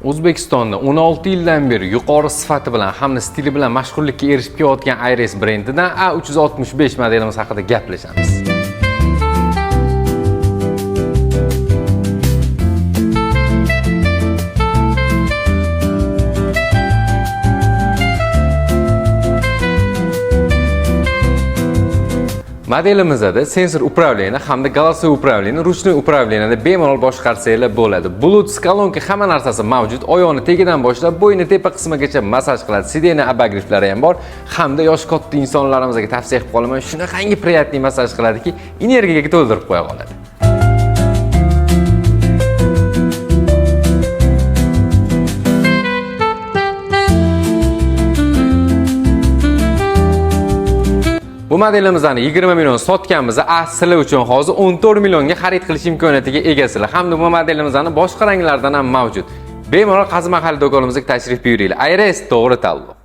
O'zbekistonda 16 yildan beri yuqori sifati bilan hamda stili bilan mashhurlikka erishib kelayotgan Iris brendidan A365 modelimiz haqida gaplashamiz. Modelimizda sensor управление hamda голосовой управление, ручной управление da bemalol boshqarsanglar bo'ladi. Bluetooth kolonka, hamma narsasi mavjud. Oyoqni tagidan boshlab bo'yni tepa qismigacha massaj qiladi. Сиденье обогрев lari ham bor. Hamda yoshi katta insonlarimizga tavsiya qilib qolaman. Shunaqangi приятный massaj qiladiki, energiyaga to'ldirib qo'ya qoladi. Bu modelimizni 20 million sotganmiz. Sizlar uchun hozir 14 millionga xarid qilish imkoniyatiga egasizlar. Hamda bu modelimizni boshqa ranglardan ham mavjud. Bemalol Qazi mahalla do'konimizga tashrif buyuringlar. Iris to'g'ri tanlov.